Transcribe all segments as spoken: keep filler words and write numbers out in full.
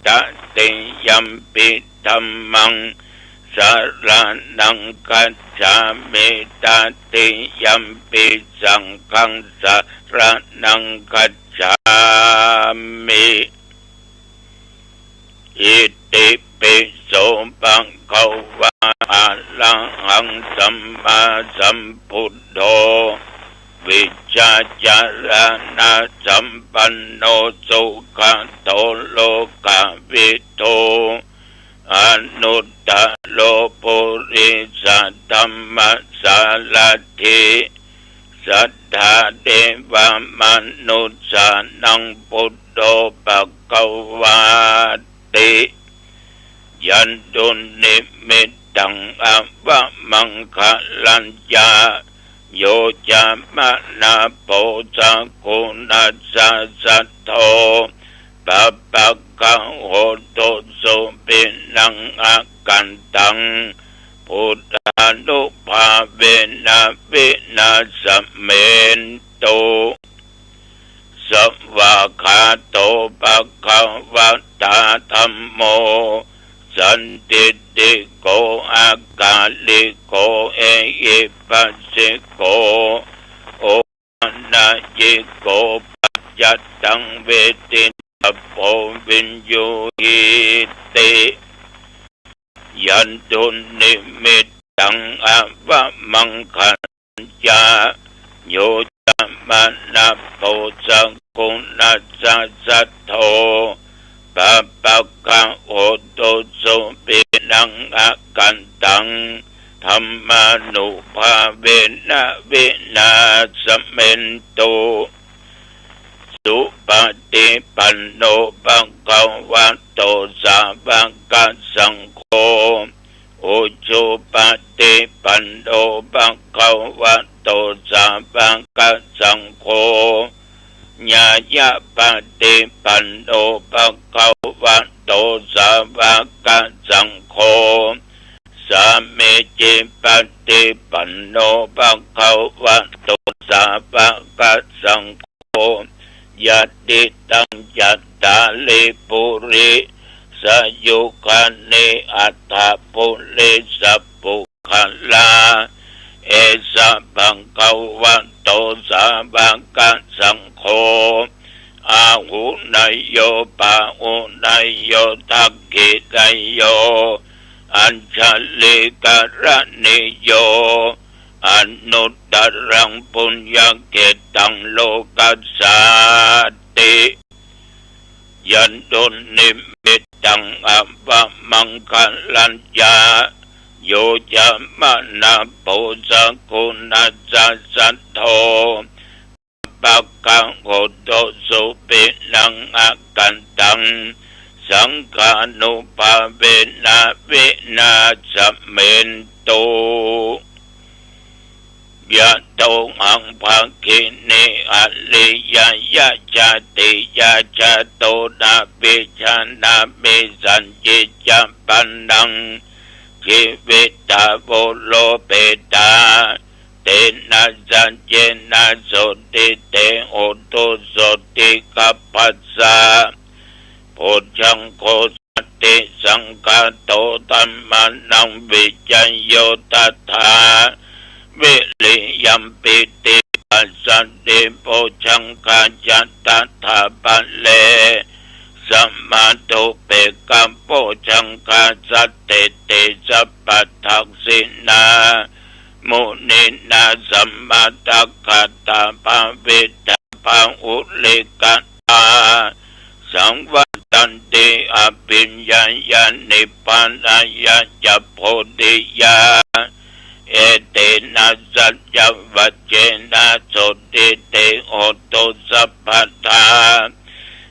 ตติยัมปิธัมมัง สรณังคัจฉามิ ตติยัมปิสังฆัง สรณังคัจฉามิ อิติปิโสภะคะวะ อะระหังสัมมาสัมพุทโธ วิชชาจารณะสัมปันโน สุขะโตโลกะวิทู อนุตตโรปุริสะธัมมสารัตถิ สัทธาเทวะมนุสสานัง ปุทโธภะคะวาติ ยันตุนนิมิตตัง อวะมังคะลัญจะ โยจะมะนะโพ จักขุณัสสะสัทโธ ปะปะคะโหตุ สุปิณังอะกันตัง พุทธานุภาเวนะ วินาสเมนตุ สวากขาโตภะคะวะตา ธัมโม สันทิฏฐิโก อะกาลิโก เอหิปัสสิโก โอปะนัยยิโก ปัจจัตตังเวทิตัพโพ วิญญูหิติ ยันตุนนิมิตตัง อวะมังคะลัญจะ โยจะมะนะโพ จักขุณัสสะสัทโธ ปะปะคะโหตุ สุปิณังอะกันตัง ธัมมานุภาเวนะ วินาสเมนตุ สุปะฏิปันโน ภะคะวะโต สาวะกะสังโฆ อุจุปะฏิปันโน ภะคะวะโต สาวะกะสังโฆ ญาญะปะฏิปันโน ภะคะวะโต สาวะกะสังโฆ สามีจิปะฏิปันโน ภะคะวะโต สาวะกะสังโฆ ยะติตัง จัตตาริ ปุริสะยุคานิ อัตถะปุริสะปุคคละ เอสะภะคะวะโต สาวะกะสังโฆ อาหุเนยโย ปาหุเนยโย ทักขิเนยโย อัญชลีกะรณีโย อนุตตรังปุญญเขตตัง โลกัสสาติ ยันตุนนิมิตตัง อวะมังคะลัญจะ โยจะมะนะโพ จักขุณัสสะสัทโธ ปะปะคะโหตุ สุปิณังอะกันตัง สังฆานุภาเวนะ วินาสเมนตุ ยะโตหัง ภักขิเน อะริยะยะ จาติยะ จะโต นาปิชา นาปิสัญญิ จะปะนัง จีวิตา โวโรเปตา เตนะ สัจเจนะ โสติเต โหตุ โสติกัปปะสสะ โพชฌังโฆ สันติสังคาโต ธัมมานัง วิจโย ทัฏฐา วิริยัม ปีติปัสสัตถิ โพชฌังคา จะ ทัฏฐา พะเล สะมาโท เปกขะ โพชฌังคา สัตเต เต สัพพะทักขิณา มุนินา สะมาทักขาตา ภาวิตถา ภะหุลิกะตา สังวัตตันติ อภิญญายะ นิพพานายะ จะ โพธิยา เอเตนะ สัจจวัจเจนะ โสติเต โหตุ สัพพะทา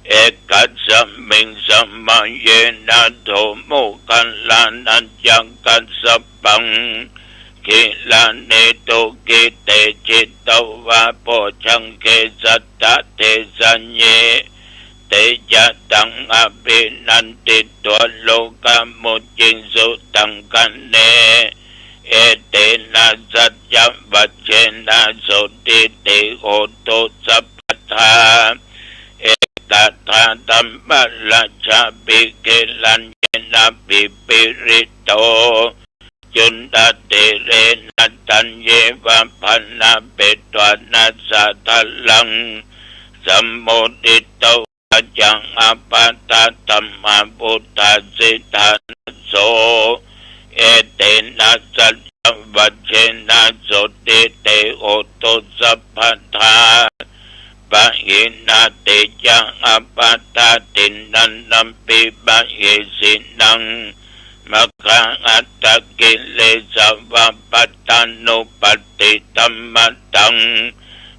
เอกัสสะมิง สะมะเยนะ โถ โมคคัลลานะ จะ กัสสะปัง กิลานิ ทุกขิเต จิตตวา โพชฌังเข สัตถะเทสะเย เตจะ ตัง อภินันทิตวา โลกัมมุจจิงสุ ตังคะเน เอเตนะ สัจจวัจเจนะ โสติเต โหตุ สัพพะทา เอ ตถาธัมมราชาภิเกลัญเยนะภิปรีโต จุลเทเรนะตัญเยวะ ภณเปตวานะสะทะลัง สัมโมทิโต จัง อัปปะทะธัมมาปุทธาสิทธานะโส เอเตนะสัจจวัจเจนะ โสตติเต โหตุ สัพพะทา ปะหินาติจะ อัปปะทาทินนันนัมปิ ปะหิสินัง มะคะหัตถะกิเลสวะ ปัตตานุปัตติธัมมะตัง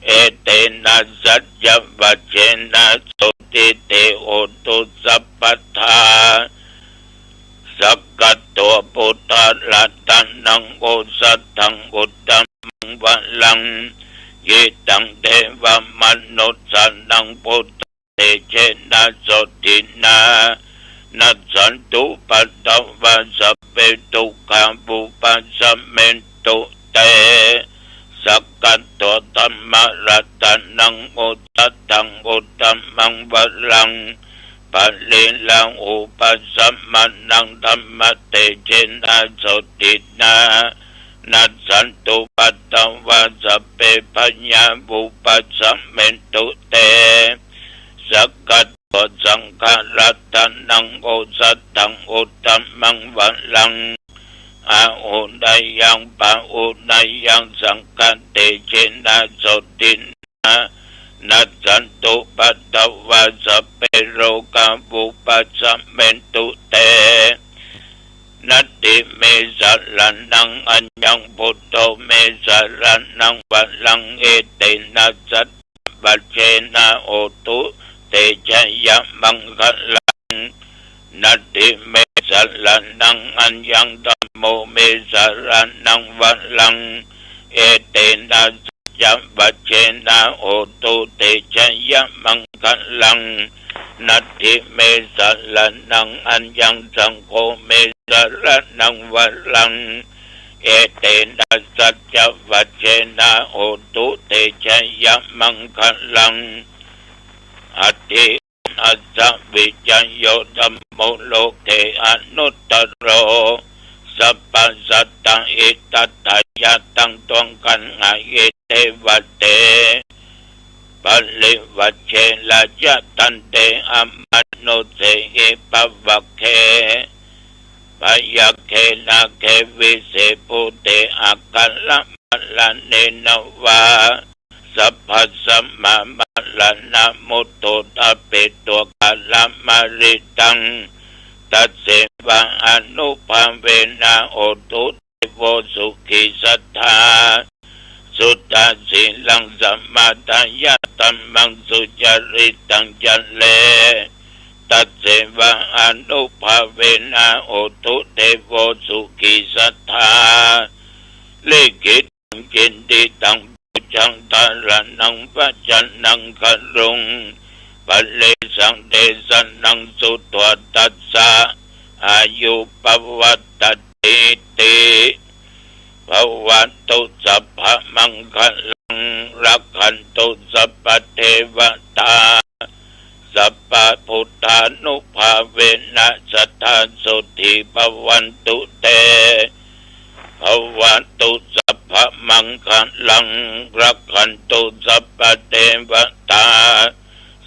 เอเตนะสัจจวัจเจนะ โสตติเต โหตุ สัพพะทา สักกัตโต พุทธะรัตนัง โอสะถัง อุตตะมังวะรัง หิตัง เทวะมะนุสสานัง พุทธะเตเจนะ โสตตินา นัสสันตุ ปัตตวา สัพเพ ทุกขา วุปัสสะเมนตุ เต สักกัตโต ธัมมะรัตนัง โอสะถัง อุตตะมังวะรัง ปะริลาหุปัสสะมานัง ธัมมะเตเจนะ โสตตินา นัสสันตุ ปัตตวา สัพเพ พยา วุปัสสะเมนตุ เต สักกัตโต สังฆะรัตนัง โอสะถัง อุตตะมังวะรัง อาหุเนยัง ปะหุเนยัง สังฆะเตเจนะ โสตตินา นัสสันตุ ปัตตวา สัพเพ โรกา วุปัสสะเมนตุ เต นัตถิเม สะระณัง อัญญัง พุทโธ เม สะระณัง วะรัง เอเตนะ สัจจวัจเจนะ โหตุ เตชะยะมังคะลัง นัตถิเม สะระณัง อัญญัง ธัมโม เม สะระณัง วะรัง เอเตนะ สัจจวัจเจนะ โหตุ เตชะยะมังคะลัง นัตถิเม สะระณัง อัญญัง สังโฆ เม สะระณัง วะรัง เอเตนะ สัจจวัจเจนะ โหตุ เตชะยะมังคะลัง อัตถิ อัสสะ วิจโย ธัมโม โลเก อนุตตโร สัพพะสัตตะ หิตัตถะยะ ตัง ตวัง คันหะ หิ เท วะ เต ปะริวัจเช รายะตันเต อมานุสเสหิ ภะวะเข พะยะเข นาเข วิเศษ ภูเต อะคะระมะระเณนะวา สัพพะสะมะ มะระณะมุตโต ทะเปตัง คารมะริตัง ตัสเสวะ อานุภาเวนะ โหตุ เตโว สุขี สัตถา สุตถะ สีลัง สะมะทะยะ ธัมมัง สุจาริตัง จะเร ตัสเสวะ อานุภาเวนะ โหตุ เตโว สุขี สัตถา ลิขิต ตัง กิตติตัง ปูชา ธาระณัง วะชะนัง คารุง ปะเรสัง เตสะนัง สุตถะ ทัสสะ อายุ ปะวัตติติ ภะวะตุ สัพพะมังคะลัง รักขันตุ สัพพะเทวะตา สัพพะพุทธานุภาเวนะ สัตถา โสตถี ภะวันตุ เต ภะวะตุ สัพพะมังคะลัง รักขันตุ สัพพะเทวะตา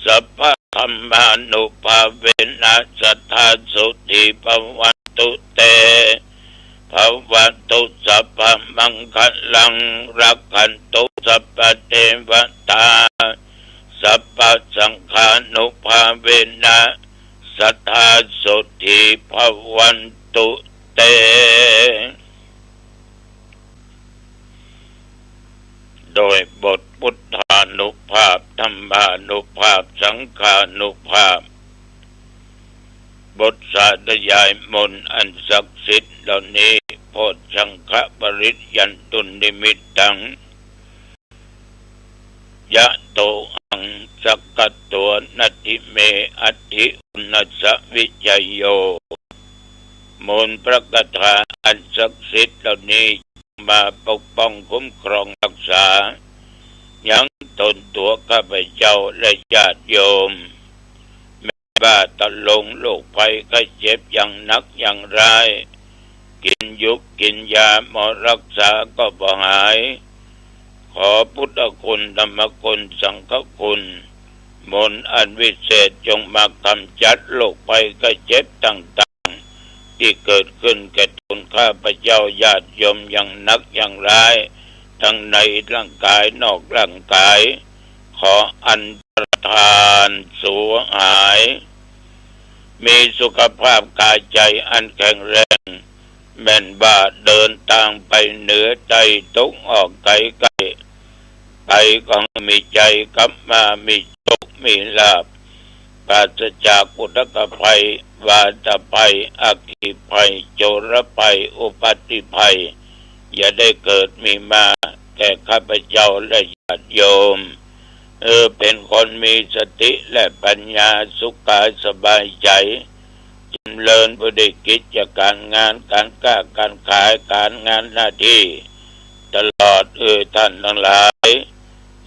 สัพพะธัมมานุภาเวนะ สัตถา โสตถี ภะวันตุ เต ภะวะตุ สัพพะมังคะลัง รักขันตุ สัพพะเทวะตา สัพพะสังฆานุภาเวนะ สัตถา โสตถี ภะวันตุ เต โดยบทพุทธานุภาพ ธัมมานุภาพ สังฆานุภาพ บทสาธยายมนต์อันศักดิ์สิทธิ์เหล่านี้ โพชฌังคปริยันตุนนิมิตตัง ยะโตหัง สักกัตโต นัตถิเม อัตถิ อุณัสสะ วิจโย มนต์พระคาถาอันศักดิ์สิทธิ์เหล่านี้ มาปกป้องคุ้มครองรักษา ยังตนตั๋วข้าพเจ้าและญาติโยม ว่าตะลงโรคภัยไข้เจ็บอย่างหนักอย่างร้าย กิ๋นยุบกิ๋นยาหมอรักษาก็บ่หาย ขอพุทธคุณ ธรรมคุณ สังฆคุณ มนต์อันวิเศษจงมากำจัดโรคภัยไข้เจ็บต่างๆ ตี้เกิดขึ้นแก่ตนข้าพเจ้าญาติโยมอย่างหนักอย่างร้าย ทั้งในร่างกายนอกร่างกาย ขออันตรธานสูญหาย มีสุขภาพกายใจอันแข็งแรง แม่นว่าเดินตางไปเหนือใต้ ตะวันออกใกล้ใกล้ ไปก็มีชัยกลับมามีโชคมีลาภ ปราศจากอุทกภัย วาตภัย อัคคีภัย โจรภัย อุปัตติภัย อย่าได้เกิดมีมาแก่ข้าพเจ้าและญาติโยม เออ เป็นคนมีสติและปัญญา สุขกายสบายใจ จำเริญไปด้วยกิจการงาน การค้าการขาย การงานหน้าที่ ตลอด เออ ท่านทั้งหลาย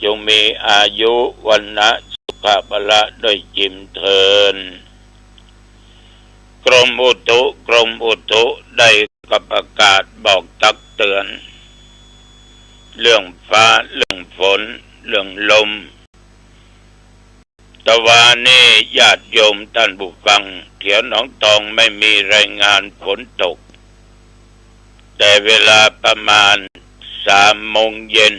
จงมีอายุ วรรณะ สุขะ พละ ด้วยจิมเทิน กรมอุตุ กรมอุตุได้ก็ประกาศบอกตักเตือน เรื่องฟ้า เรื่องฝน เรื่องลม ตะวานี้ญาติโยมต้านผู้ฟัง แถวหนองตองไม่มีรายงานฝนตก แต่เวลาประมาณสามโมงเย็น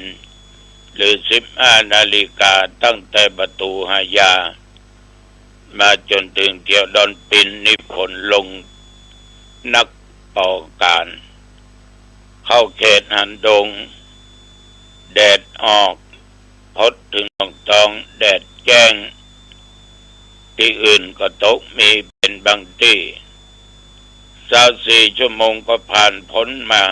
หรือสิบห้านาฬิกา ตั้งแต่ประตูฮายา มาจ๋นเถิงแถวดอนปินนี่ฝนลงหนักปอก๋าน เข้าเขตหางดง แดดออก พอเถิงหนองตองแดดแจ้ง ตี้อื่นก็ตกมีเป๋นบางตี้ ซาวสี่ชั่วโมงก็ผ่านพ้นมา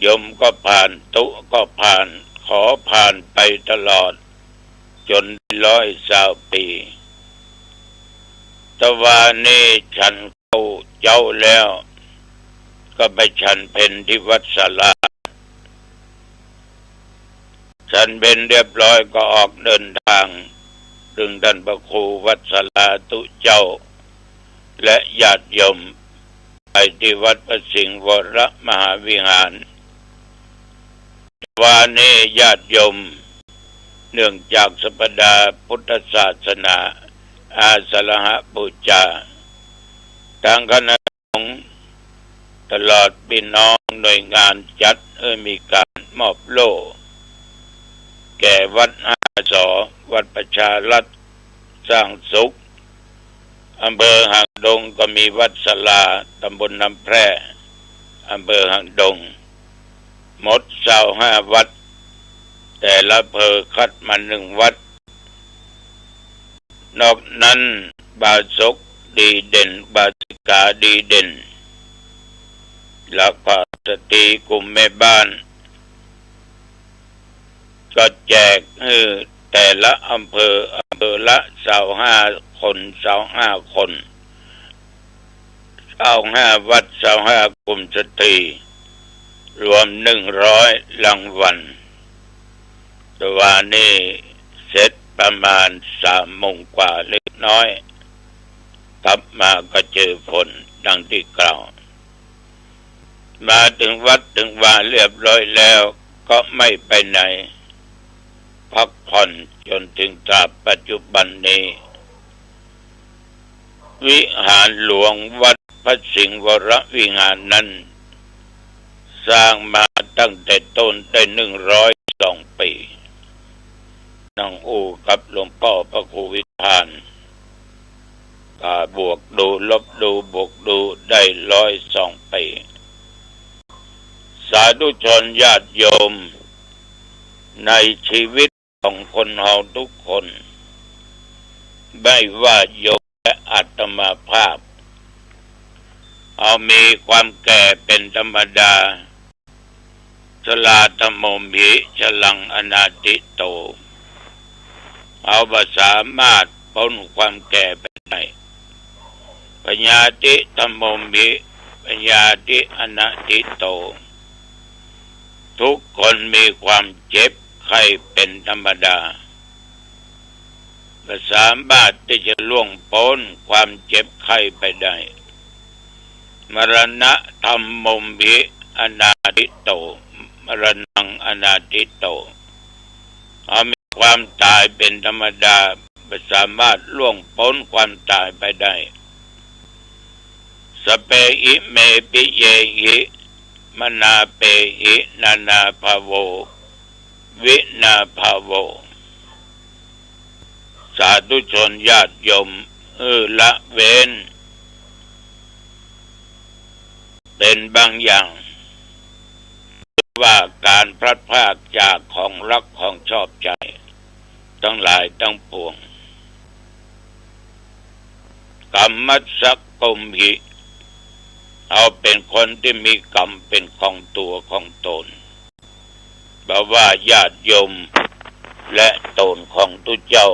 ยมก็ผ่าน ตุ๊ก็ผ่าน ขอผ่านไปตลอด จ๋นได้ร้อยซาวปี๋ ตะวานี้ฉันข้าวเจ๊าแล้ว ก็ไปฉันเพลที่วัดศาลา ฉันเพลเรียบร้อยก็ออกเดินตาง เถิงต้านพระครูวัดศาลาตุ๊เจ้า และญาติโยม ไปตี้วัดพระสิงห์วรมหาวิหาร ตะวานี้ญาติโยม เนื่องจากสัปดาห์พุทธศาสนา อาสาฬหบูชา ตางคณะสงฆ์ ตลอดปี้น้องหน่วยงานจัดหื้อมีก๋านมอบโล่ แก่วัดห้าสอ วัดประชารัฐ สร้างสุข อำเภอหางดงก็มีวัดศาลา ตำบลน้ำแพร่ อำเภอหางดง หมดซาวห้าวัด แต่ละอำเภอคัดมาหนึ่งวัด นอกนั้นอุบาสกดีเด่น อุบาสิกาดีเด่น แล้วก็สตรีกลุ่มแม่บ้าน ก็แจกหื้อแต่ละอำเภอ อำเภอละซาวห้าคน ซาวห้าคน ซาวห้าวัด ซาวห้ากลุ่มสตรี รวมหนึ่งร้อยรางวัล ตะวานี้เสร็จประมาณสามโมงกว่าเล็กน้อย กลับมาก็เจอฝนดังตี้กล่าว มาเถิงวัดเถิงวาเรียบร้อยแล้ว ก็ไม่ไปไหน พักผ่อนจ๋นเถิงตราบปัจจุบันนี้ วิหารหลวงวัดพระสิงห์วรวิหารนั้น สร้างมาตั้งแต่ต้นได้หนึ่งร้อยสองปี๋ นั่งอู้กับหลวงป้อพระครูวิภาล ก็บวกดูลบดูบวกดูได้ร้อยสองปี๋ สาธุชนญาติโยม ในชีวิตของคนเฮาทุกคน ไม่ว่าโยมและอาตมาภาพ เฮามีความแก่เป๋นธรรมดา ชราธรรมโมหิ ชรังอนาธิโต เฮาบ่สามารถป๊นความแก่ไปได้ พยาธิธรรมโมหิ พยาธิอนาธิโต ทุกคนมีความเจ็บไข้เป๋นธรรมดา ก็สามารถตี้จะล่วงป๊นความเจ็บไข้ไปได้ มรณะธัมโมหิ อนาทิโต มรณัง อนาทิโต เอามีความต๋ายเป๋นธรรมดา ก็สามารถล่วงป๊นความต๋ายไปได้ สะเปหิ เม ปิเยหิ มนาเปหิ นานาภาโว วินาภาโว สาธุชนญาติโยม หื้อละเว้น เป๋นบางอย่าง ว่าก๋านพลัดพรากจากของฮักของชอบใจ๋ตังหลายตังปวง กัมมัสสะโกมหิ เอาเป๋นคนตี้มีกรรมเป๋นของตั๋วของต๋น บ่ว่าญาติโยมและต๋นของตุ๊เจ้า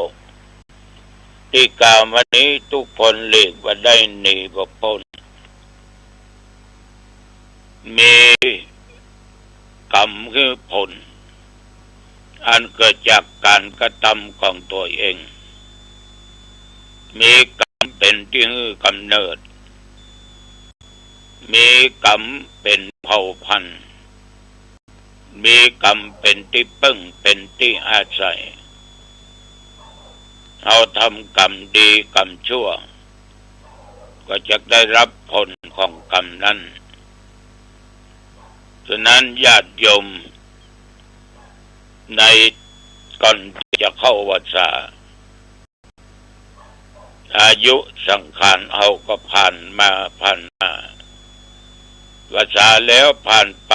ตี้กล่าวมานี้ ตุ๊กคนหลีกบ่ได้หนีบ่ป๊น มีกรรมหื้อผล อันเกิดจากก๋านกระตำของตั๋วเอง มีกรรมเป๋นตี้หื้อกำเนิด มีกรรมเป๋นเผ่าพันธุ์ มีกรรมเป๋นตี้เปิ้ง เป๋นตี้อาศัย เฮาทำกรรมดีกรรมชั่ว ก็จะได้ฮับผลของกรรมนั้น ฉะนั้นญาติโยม ในก่อนตี้จะเข้าพรรษา อายุสังขารเฮาก็ผ่านมาผ่านมา พรรษาแล้วผ่านไป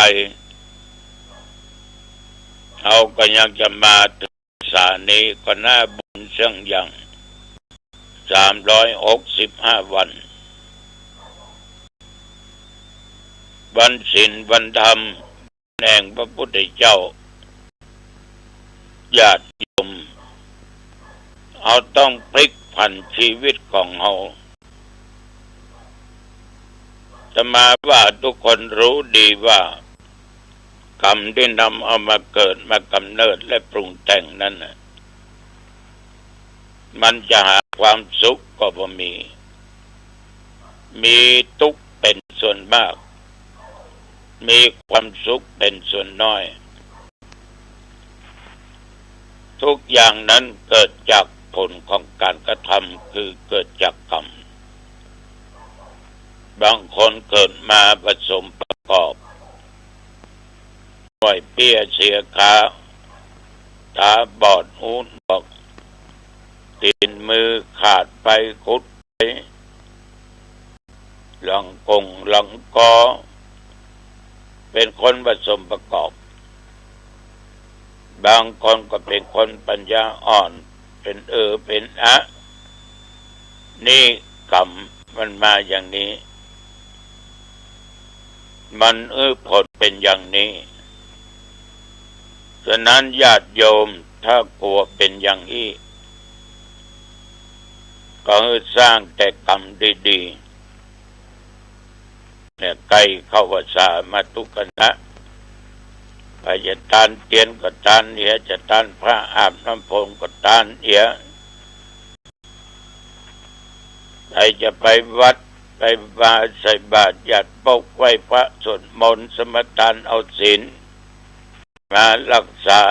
เฮาก็ยังจะมาเถิงพรรษานี้ก็นับบุญเซิ่งอย่าง สามร้อยหกสิบห้าวัน วันศีลวันธรรม แห่งพระพุทธเจ้า ญาติโยม เฮาต้องพลิกผันชีวิตของเฮา อาตมาว่าตุ๊กคนฮู้ดีว่า กรรมตี้นำเฮามาเกิดมากำเนิดและปรุงแต่งนั้นน่ะ มันจะหาความสุขก็บ่มี มีตุ๊กข์เป๋นส่วนมาก มีความสุขเป๋นส่วนน้อย ทุกอย่างนั้นเกิดจากผลของก๋านกระทำ คือเกิดจากกรรม บางคนเกิดมาผสมประกอบ ป่วยเปี้ยเสียขา ต๋าบอดหูหนวก ตี๋นมือขาดไป กุดไป หลังกงหลังกอ เป๋นคนผสมประกอบ บางคนก็เป๋นคนปัญญาอ่อน เป๋นเออเป๋นอะ นี่กรรมมันมาอย่างนี้ มันหื้อผลเป๋นอย่างนี้ ฉะนั้นญาติโยม ถ้ากลัวเป๋นอย่างอี้ ก็หื้อสร้างแต่กรรมดีๆ เนี่ย ใก้เข้าพรรษามาตุ๊กคนนะ ใผจะตานเตียนก็ตานเหีย จะตานผ้าอาบน้ำฝนก็ตานเหีย ใผจะไปวัดไปวาใส่บาตรหยัดปกไหว้พระสวดมนต์สมาทานเอาศีล มารักษา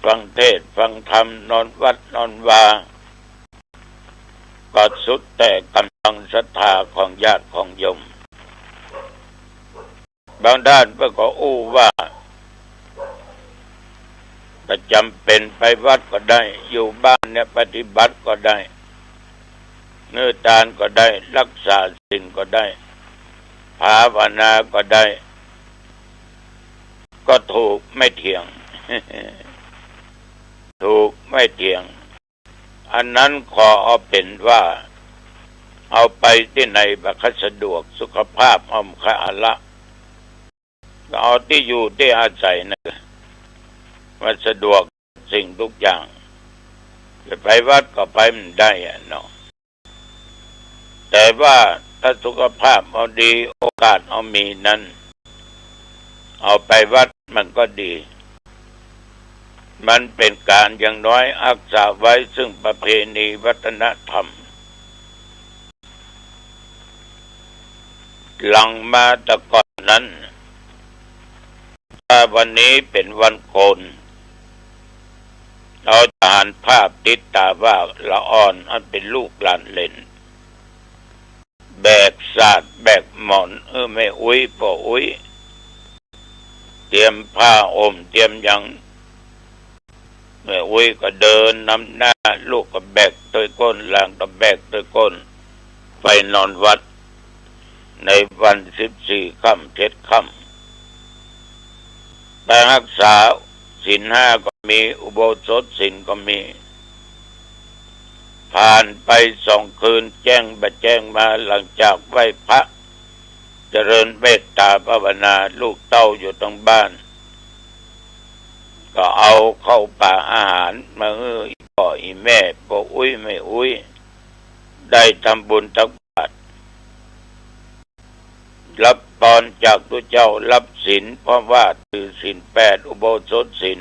ฟังเทศน์ฟังธรรม นอนวัดนอนวา ก็สุดแต่ก๋ำลังศรัทธาของญาติของโยม บางต้านเปิ้นก็อู้ว่า บ่จ๋ำเป๋นไปวัดก็ได้ อยู่บ้านเนี่ยปฏิบัติก็ได้ หื้อตานก็ได้ รักษาศีลก็ได้ ภาวนาก็ได้ ก็ถูกไม่เถียง ถูกไม่เถียง อันนั้นขอเอาเป๋นว่า เอาไปตี้ไหนบ่ค่อยสะดวก สุขภาพเอาบ่ค่อยอะละ เอาตี้อยู่ตี้อาศัยนะ มันสะดวกสิ่งทุกอย่าง จะไปวัดก็ไปบ่ได้อะเนาะ แต่ว่าถ้าสุขภาพเอาดี โอกาสเอามีนั้น เอาไปวัดมันก็ดี มันเป๋นก๋านอย่างน้อยฮักษาไว้ซึ่งประเพณีวัฒนธรรม หลังมาแต่ก่อนนั้น ถ้าวันนี้เป๋นวันโกน เฮาจะหันภาพติดต๋าว่าละอ่อนอันเป๋นลูกหลานเหลน แบกสาดแบกหมอน เออ แม่อุ๊ย ป้ออุ๊ย เตรียมผ้าห่ม เตรียมหยัง แม่อุ๊ยก็เดินนำหน้า ลูกก็แบกตวยก้น หลานก็แบกตวยก้น ไปนอนวัด ในวันสิบสี่ค่ำเจ็ดค่ำ ไปฮักษาศีลห้าก็มี อุโบสถศีลก็มี ผ่านไปสองคืน แจ้งไปแจ้งมา หลังจากไหว้พระ เจริญเมตต๋าภาวนา ลูกเต้าอยู่ตังบ้าน ก็เอาข้าวป๋าอาหารมาหื้ออี่ป้ออี่แม่ ป้ออุ๊ย แม่อุ๊ย ได้ทำบุญตักบาตร ฮับปอนจากตุ๊เจ้า ฮับศีล เพราะว่าถือศีลแปด อุโบสถศีล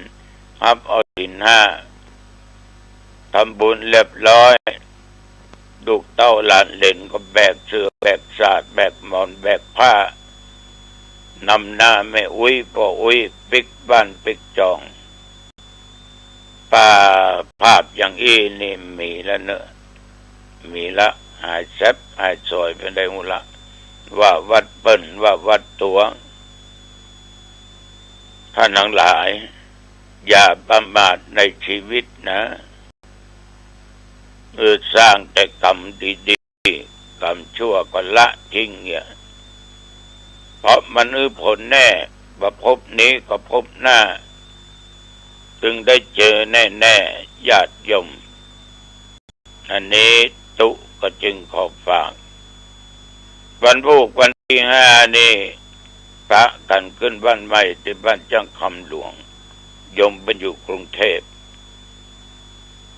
ฮับเอาศีลห้า ทำบุญเรียบร้อย ลูกเต้าหลานเหลนก็แบกเสื่อ แบกสาด แบกหมอน แบกผ้า นำหน้าแม่อุ๊ย ป้ออุ๊ย ปิ๊กบ้านปิ๊กจอง ป้า ภาพอย่างอี้นี่มีละเนอะ มีละ หายแซบหายสวยไปได้ฮู้ละ ว่าวัดเปิ้น ว่าวัดตั๋ว ท่านทั้งหลาย อย่าประมาทในชีวิตนะ เออ สร้างแต่กรรมดีๆ กรรมชั่วก็ละทิ้งเนี่ย เพราะมันหื้อผลแน่ บ่ภพนี้ก็ภพหน้า ตึงได้เจอแน่ๆ ญาติโยม อันนี้ตุ๊ก็จึงขอฝาก วันพูกวันตี้ห้านี่ ปะกั๋นขึ้นบ้านใหม่ตี้บ้านจ้างคำหลวง โยมเปิ้นอยู่กรุงเทพฯ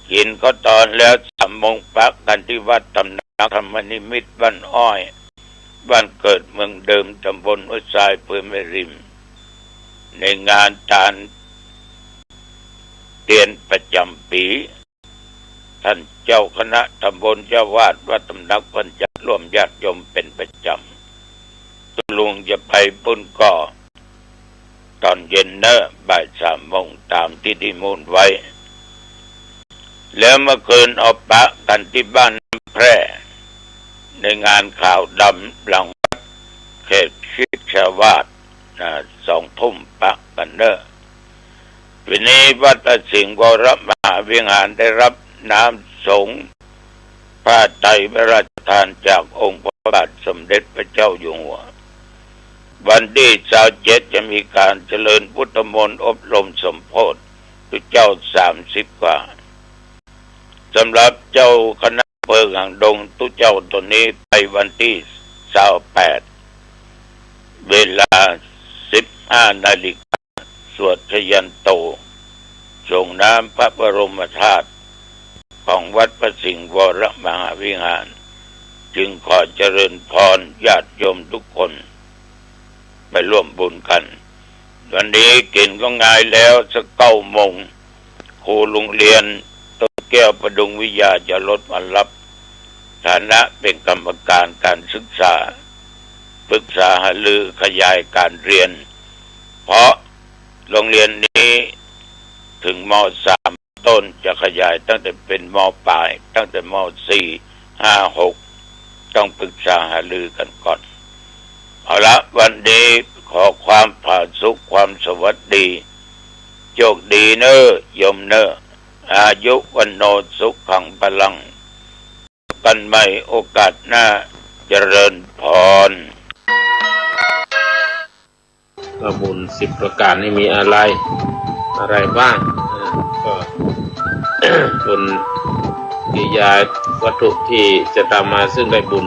กิ๋นข้าวตอนแล้วสามโมง ปะกั๋นตี้วัดตำหนักธรรมนิมิตบ้านอ้อย บ้านเกิดเมืองเดิม ตำบลห้วยทราย อำเภอแม่ริม ในงานตานเตียนประจ๋ำปี๋ ท่านเจ้าคณะตำบล เจ้าอาวาสวัดตำหนักเปิ้นจะร่วมญาติโยมเป๋นประจ๋ำ ตุ๊ลุงจะไปปุ้นก็ ต๋อนเย็นเนอะ บ่ายสามโมง ต๋ามตี้นิมนต์ไว้ แล้วเมื่อคืนเอาปะกั๋นตี้บ้านน้ำแพร่ ในงานขาวดำหลังวัดเขตคริสตาวาส นะ สองทุ่มปะกั๋นเนอะ วันนี้วัดพระสิงห์วรมหาวิหารได้ฮับน้ำสงฆ์ ผ้าไตรพระราชทานจากองค์พระบาทสมเด็จพระเจ้าอยู่หัว วันตี้ซาวเจ็ดจะมีก๋านเจริญพุทธมนต์อบรมสมโภชน์ตุ๊เจ้าสามสิบกว่า สำหรับเจ้าคณะอำเภอหางดงตุ๊เจ้าต๋นนี้ไปวันตี้ซาวแปด เวลาสิบห้านาฬิกา สวดชยันโต ส่งน้ำพระบรมธาตุของวัดพระสิงห์วรมหาวิหาร จึงขอเจริญพรญาติโยมทุกคน ไปร่วมบุญกั๋น วันนี้กิ๋นก็งายแล้ว สักเก้าโมง ครูโรงเรียนต้นแก้วประดุงวิทยาจะลดมาฮับ ฐานะเป๋นกรรมการการศึกษา ปรึกษาหารือขยายก๋านเฮียน เพราะโรงเรียนนี้เถิง ม.สาม ต้น จะขยายตั้งแต่เป๋น ม.ปลาย ตั้งแต่ ม.สี่ ห้า หก ต้องปรึกษาหารือกั๋นก่อน เอาละ วันนี้ขอความผาสุก ความสวัสดี โชคดีเน่อ โยมเน่อ อายุ วัณโณ สุขัง พลัง กั๋นใหม่โอกาสหน้า เจริญพร ก็บุญสิบประการนี่มีอะไร อะไรบ้าง อ่า ก็ บุญกิริยาวัตถุที่จะตามมาซึ่งได้บุญ